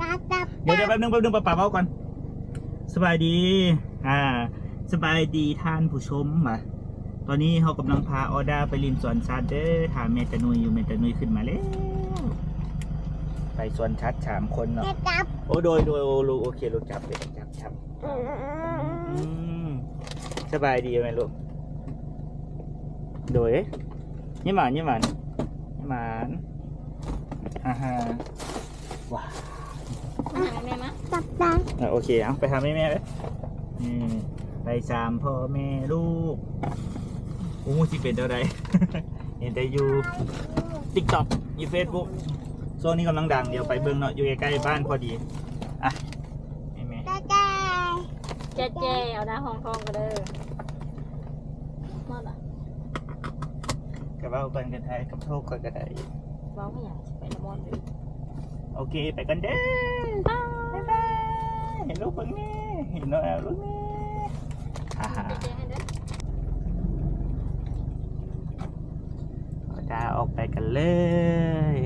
ດຽວໆ ແປັບໜຶ່ງ ແປັບໜຶ່ງ ປ້າໆ ເວົ້າກ່ອນ. ສະບາຍດີ ອ່າ ສະບາຍດີທ່ານຜູ້ຊົມ. ມາ ຕອນນີ້ເຮົາກຳລັງພາອໍດາໄປຫຼິ້ນສວນສັດເດີ. ຖ້າແມ່ຕາໜຸ່ຍຢູ່ ແມ່ຕາໜຸ່ຍຂຶ້ນມາແລ້ວ. ໄປສວນສັດສາມຄົນເນາະ. ໂອ້ ໂດຍ ໂດຍ ໂອ້ ລູກ ໂອເຄ ລູກ ຈັບເດີ ຈັບ ຈັບ. ອືມ ສະບາຍດີແມ່ລູກ. ໂດຍ ຍິ້ມຫວານ ຍິ້ມຫວານ ຍິ້ມຫວານ. ອາຮະ ວ້າ ມາຫາແມ່ມາ ຈັບໄດ້. ເອີ ໂອເຄ ເອົາໄປຫາແມ່ໆ ເອີ ນີ້ໄປສາມພໍ່ແມ່ລູກ. ໂອ້ ຊິເປັນແນວໃດ ເຫັນແຕ່ຢູ່ TikTok ຢູ່ Facebook ຊ່ວງນີ້ກຳລັງດັງ. ດຽວໄປເບິ່ງເນາະ ຢູ່ໃກ້ໆ ບ້ານພໍດີ. ອ່ະ ແມ່ໆ ແຈ້ໆ ແຈ້ໆ ເອົາໜ້າຫ້ອງທ້ອງກໍເດີ. ມາລະ ກະເວົ້າກັນກັນໄທກັບໂທກຂ້ອຍກະໄດ້. ເວົ້າຫຍັງ ໄປນຳມອນເດີ. ໂອເຄ ໄປກັນເດີ ບາຍບາຍ. ເຫັນລູກເບິ່ງແນ່ ເຫັນນ້ອງແອວເບິ່ງແນ່. ອາຫາ ໄປແຈ້ໃຫ້ເດີ. ເຮົາຈະອອກໄປກັນເລີຍ.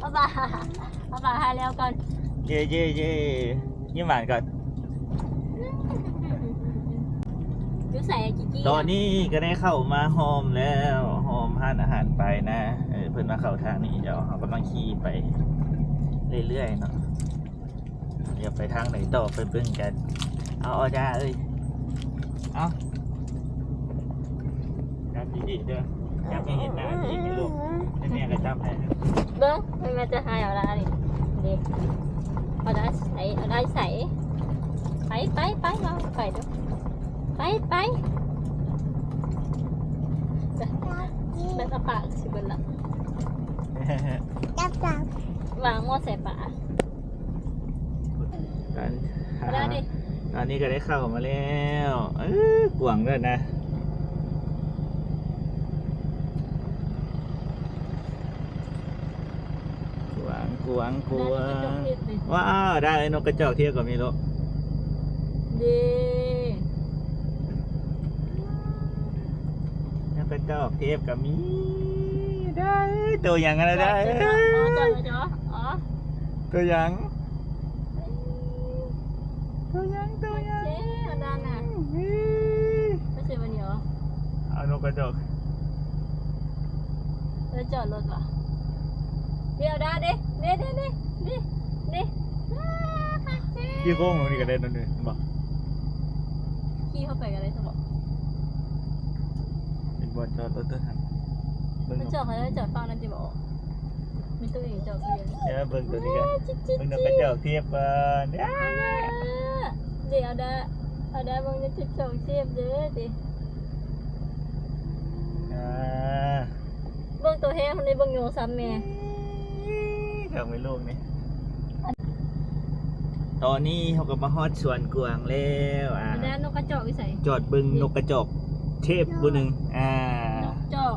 ປ້າປ້າ ປ້າປ້າ ຫາແລ້ວກ່ອນ. ເຢ້ ເຢ້ ເຢ້ ຍິ້ມຫວານກ່ອນ. ຢູ່ໃສ ກິກກີ້? ຕອນນີ້ກໍໄດ້ເຂົ້າມາຮ່ອມແລ້ວ ຮ່ອມຮ້ານອາຫານປາຍນາ. ເອີ ເພິ່ນວ່າເຂົ້າທາງນີ້ ດຽວເຮົາກຳລັງຂີ່ໄປເລື້ອຍໆ ເນາະ. ດຽວໄປທາງໃດຕໍ່ ໄປເບິ່ງກັນ. ເອົາ ອໍດາເອີຍ ເອົາ ຈັບດີໆ ເດີ ຈັບໃຫ້ເຫັນໜ້າອີກລູກ. ໃຫ້ແມ່ກໍຈັບໃຫ້. ເບິ່ງ ແມ່ຈະໃຫ້ເອົາລະ ອັນນີ້ເດ້. ເອົາໄດ້ໃສ ເອົາໄດ້ໃສ. ໄປ ໄປ ໄປ ເອົາໄປເດີ ໄປ ໄປ. ແມ່ຕາປາກຊິເບິດລະ ຈັບ ຈັບ ວາງໝົດໃສ່ປາກ. ອັນ ອັນນີ້ກໍໄດ້ເຂົ້າມາແລ້ວ. ເອີ ກວາງເດີນະ ກວາງ ກວາງ ກວາງ. ວ້າວ ໄດ້ນົກກະຈອກທຽບກໍມີໂລະ ເດ້ ນົກກະຈອກທຽບກໍມີ. ໄດ້ ໂຕຫຍັງຫັ້ນນະ ໄດ້ ໂຕຫຍັງ? ໂຕຫຍັງ? ໂຕຫຍັງ? ເອີ ອັນນັ້ນນະ ເອີ ໄປໃສ່ບາດນີ້ເອົານົກກະຈອກ ເອີ ຈອດລົດວ່າ ດຽວດາເດ້ ເດ້ ເດ້ ເດ້ ເດ້. ຂີ່ໂຄ້ງລົງນີ້ກໍໄດ້ ນັ້ນເດ້ ເຫັນບໍ່? ຂີ່ເຂົ້າໄປກໍໄດ້ຊະບໍ? ເປັນບ່ອນຈອດລົດຕົວຫັ້ນ ເບິ່ງ ຈອດ ຈອດຝັ່ງນັ້ນຕິບໍ? ມີໂຕເອງຈອກເອງ. ເອີ ເບິ່ງໂຕນີ້ກະ ເບິ່ງນົກກະຈອກທຽບກ່ອນ. ເດ້ ເອົາດາ ເອົາດາເບິ່ງນົກກະຈອກທຽບເດີ ຕິ ອ່າ ເບິ່ງໂຕແຮງ ເບິ່ງໂຍຊ້ຳແມ່. ເບິ່ງແມ່ລູກນີ້. ຕອນນີ້ເຮົາກໍມາຮອດສວນກວາງແລ້ວ. ອ່າ ອັນນັ້ນນົກກະຈອກຢູ່ໃສ? ຈອດເບິ່ງນົກກະຈອກເທບຜູ້ໜຶ່ງ. ອ່າ ນົກຈອກ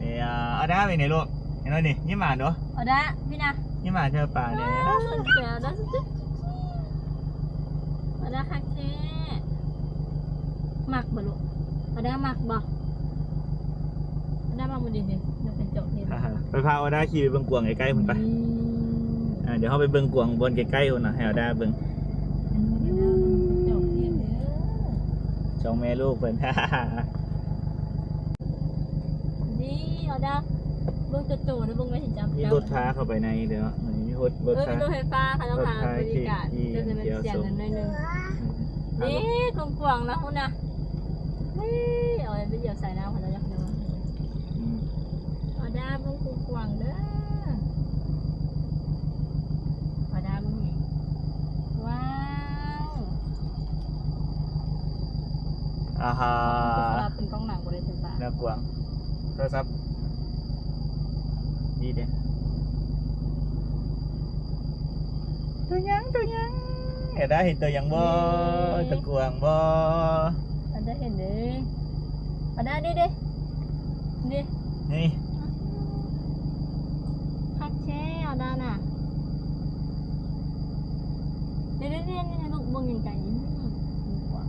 ນີ້ ອ່າ ເອົາດາໄປນີ້ລູກ ເຫັນບໍ່ນີ້? ຍິ້ມຫວານດູ ເອົາດາ ນີ້ນະ ຍິ້ມຫວານໃສ່ປ້າແດ່. ອ່າ ສົນໃຈ ເອົາດາ ເອົາດາຄັກແທ້. ມັກບໍ່ລູກ? ອາດາມັກບໍ່? ອາດາມັກບໍ່? ດີໆ ນົກກະຈອກເທບ. ໄປພາອາດາຂີ່ໄປເບິ່ງກວາງໃກ້ໆພຸ້ນໄປ. ອືມ ອ່າ ດຽວເຮົາໄປເບິ່ງກວາງບ່ອນໃກ້ໆພຸ້ນນະ ໃຫ້ອາດາເບິ່ງ. ອັນນີ້ອາດາມັກ ນົກກະຈອກເທບເດີ ສອງແມ່ລູກເພິ່ນ. ນີ້ອາດາ ເບິ່ງໂຕໆ ເດີ ເບິ່ງໄວ້ຊິຈັບ. ມີລົດພາເຂົ້າໄປໃນເດີເນາະ ມີລົດ ລົດ ເອີ ພາ ມີລົດໄຟຟ້າ ເຂົາເຈົ້າພາບໍລິການ. ເອີ ເດີ ແຕ່ມັນສຽງເງິນໜ້ອຍໜຶ່ງ. ນີ້ ກວ້າງໆ ນະ ພຸ້ນນະ. ນີ້ ເອົາໄປຢຽບໃສ່ນ້ຳ ເຂົາເຈົ້າຢາກເດີ. ອືມ ອາດາເບິ່ງກວ້າງໆ ເດີ ອາດາເບິ່ງ. ວ້າວ ອາຮາ ເປັນກ້ອງໜັງບໍ່ໄດ້ເປັນຕາ ແນວກວ້າງ. ໂທລະສັບ ນີ້ເດ້ ໂຕຫຍັງ ໂຕຫຍັງ? ອາດາເຫັນໂຕຫຍັງບໍ່? ນີ້ ໂຕກວາງບໍ່? ອາດາເຫັນເດ້ ອາດາ ນີ້ເດ້ ນີ້ ນີ້ ຄັກແທ້ ອາດານະ. ນີ້ໆໆ ລູກເບິ່ງໄກໆ ນີ້ ກວ້າງ.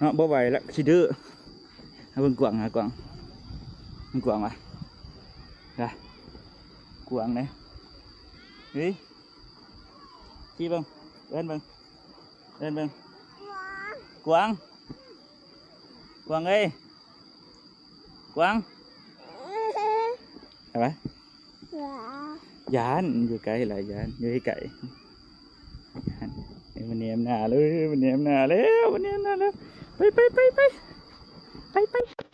ເນາະ ບໍ່ໄຫວລະ ຊິດື້. ຫາເບິ່ງກວາງ ຫາກວາງ ມັນກວາງຫວາ ກະກວາງເດ້. ເຮີ້ຍ ຊີ້ເບິ່ງ ເອີ້ນເບິ່ງ ເອີ້ນເບິ່ງ ກວາງ ກວາງເອີຍ ກວາງ ເຫັນປະ? ຢ້ານ ຢູ່ໃກ້ຫຼາຍ ຢ້ານ ຢູ່ໃກ້ໆ ຢ້ານ. ເອີ ມັນແນມໜ້າແລ້ວ ມັນແນມໜ້າແລ້ວ ມັນແນມໜ້າແລ້ວ. ໄປ ໄປ ໄປ ໄປ ໄປ ໄປ.